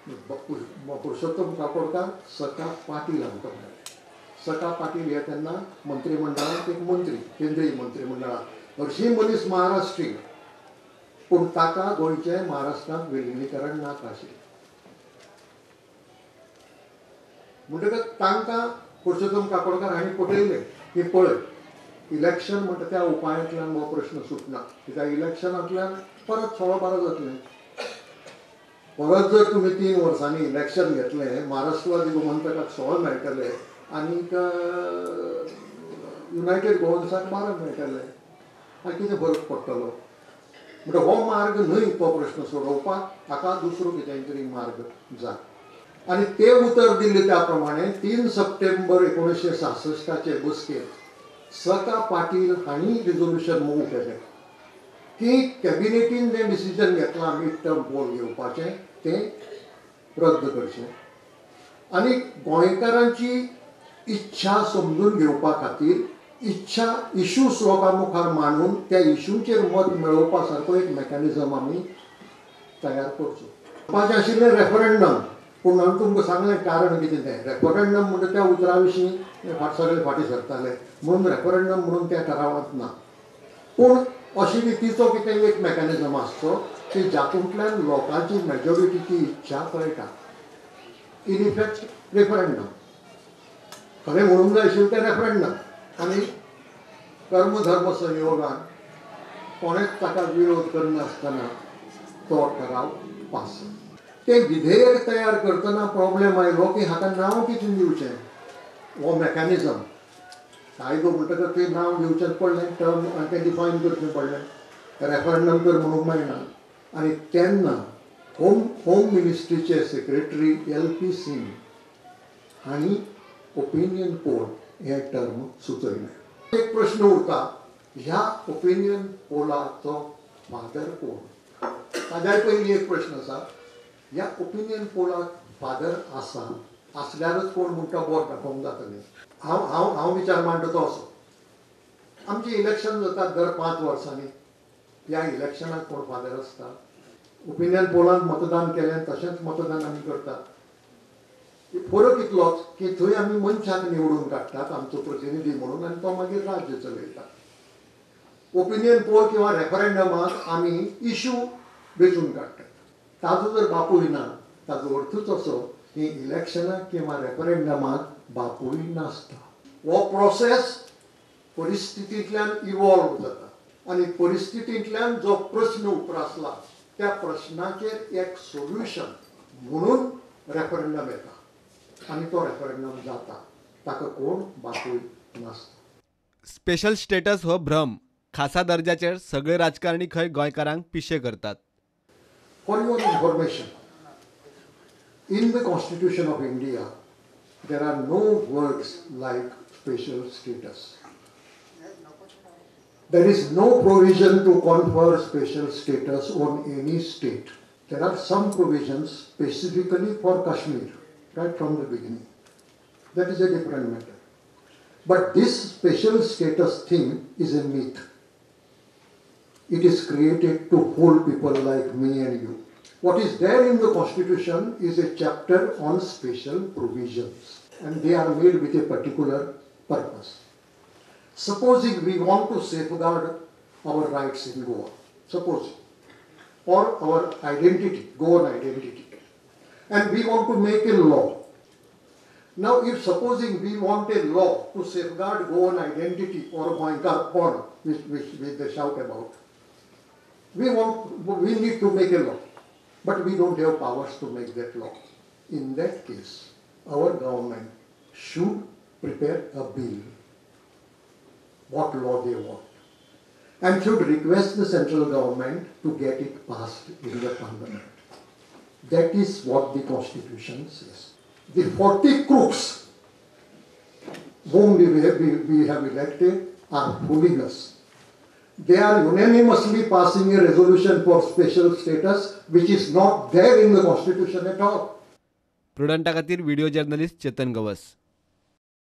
पुरुषोत्तम काकोडकार सका पाटील हांकां मेळ्ळे. सका पाटील हे तेन्ना मंत्रिमंडळांत एक मंत्री, केंद्रीय मंत्रिमंडळांत. हरशीं मनीस महाराष्ट्रीय, पूण ताका गोंयचें महाराष्ट्रांत विलिनीकरण नाका आशिल्लें. म्हणटकच तांकां पुरुषोत्तम काकोडकार हांणी पटयलें की पळय, इलेक्शन म्हणटा त्या उपायांतल्यान हो प्रश्न सुटना, कित्याक इलेक्शनांतल्यान परत 16-12 जातलें. परत जर तुमी 3 वर्सांनी इलेक्शन घेतलें, महाराष्ट्रवादी गोमंतकाक 16 मेळटले आनीक युनायटेड गोवन्साक 12 मेळटले, आनी कितें फरक पडटलो? म्हणटा हो मार्ग न्हय तो प्रश्न सोडोवपाक, हाका दुसरो कितेंय तरी मार्ग जाय. आनी ते उतर दिल्ले त्या प्रमाणे 3 सप्टेंबर 1966 बसकेंत सका पाटील हांणी रिजोल्युशन मूव केलें की कॅबिनेटीन जें डिसिजन घेतलां मिड टर्म पोल घेवपाचें तें रद्द करचें आनी गोंयकारांची इच्छा समजून घेवपा खातीर इच्छा इशूज लोकां मुखार मांडून त्या इशूचेर मत मेळोवपा सारको एक मॅकॅनिजम आमी तयार करचो. म्हणपाचें आशिल्लें रेफरंडम, पूण हांवें तुमकां सांगलें कारण कितें तें. रेफरंडम म्हणटा त्या उतरा विशीं सगळे फाटीं सरताले म्हणून रेफरंडम म्हणून त्या ठरावांत ना, पूण अशी रितीचो कितें एक मॅकॅनिजम आसचो की जातूंतल्यान लोकांची मेजॉरिटीची इच्छा कळटा. इन इफेक्ट रेफरंडम खरें म्हणूंक जाय आशिल्लें तें रेफरंडम. आनी कर्मधर्म संयोगान कोणेच ताका विरोध करनासतना तो ठराव पास. तें विधेयक तयार करतना प्रॉब्लेम आयलो की हाका नांव कितें दिवचें, हो मॅकॅनिजम कायदो म्हणटकच तें नांव दिवचेंच पडलें, टर्म आनी तें डिफायन करचें पडलें, रेफरंडम तर म्हणूंक मेळना. आनी तेन्ना होम मिनिस्ट्रीचे सेक्रेटरी LP Singh हांणी ओपिनियन पोल हें टर्म सुचयलें. एक प्रश्न उरता, ह्या ओपिनियन पोलाचो फादर कोण? ताज्याय पयलीं एक प्रश्न आसा, ह्या ओपिनियन पोलाक फादर आसा आसल्यारच कोण म्हणटा बोट दाखोवंक जातलें. हांव हांव हांव विचार मांडटा तो असो, आमचें इलेक्शन जाता दर 5 वर्सांनी, ह्या इलेक्शनाक कोण फादर आसता? ओपिनियन पोलान मतदान केलें तशेंच मतदान आमी करतात. फरक इतलोच की थंय आमी मनशाक निवडून काडटात आमचो प्रतिनिधी म्हणून आनी तो मागीर राज्य चलयता. ओपिनियन पोल किंवा रेफरंडमाक आमी इशू वेंचून काडटात. ताजो जर बापूय ना ताजो अर्थूच असो की इलेक्शनाक किंवा रेफरंडमाक बापूय नासता. हो प्रोसेस परिस्थितींतल्यान इवॉल्व जाता आनी परिस्थितींतल्यान जो प्रश्न उप्रासला त्या प्रश्नाचेर एक सोल्युशन म्हणून रेफरंडम येता आनी तो रेफरंडम जाता, ताका कोण बापूय नासता. स्पेशल स्टेटस हो भ्रम, खासा दर्जाचेर सगळे राजकारणी खंय गोंयकारांक पिशे करतात. For your information, in the Constitution of India, there are no words like special status. There is no provision to confer special status on any state. There are some provisions specifically for Kashmir, right from the beginning. That is a different matter. But this special status thing is a myth. It is created to fool people like me and you. What is there in the Constitution is a chapter on special provisions, and they are made with a particular purpose. Supposing we want to safeguard our rights in Goa, suppose, or our identity, Goan identity, and we want to make a law. Now, if supposing we want a law to safeguard Goan identity or Goenkarpon, which they shout about, we need to make a law, but we don't have powers to make that law. In that case, our government should prepare a bill, what law they want, and should request the central government to get it passed in the parliament. That is what the Constitution says. The 40 crooks whom we have elected are fooling us. They are unanimously passing a resolution for special status which is not there in the Constitution at all. प्रुडंटा खातीर video journalist Chetan Gawas.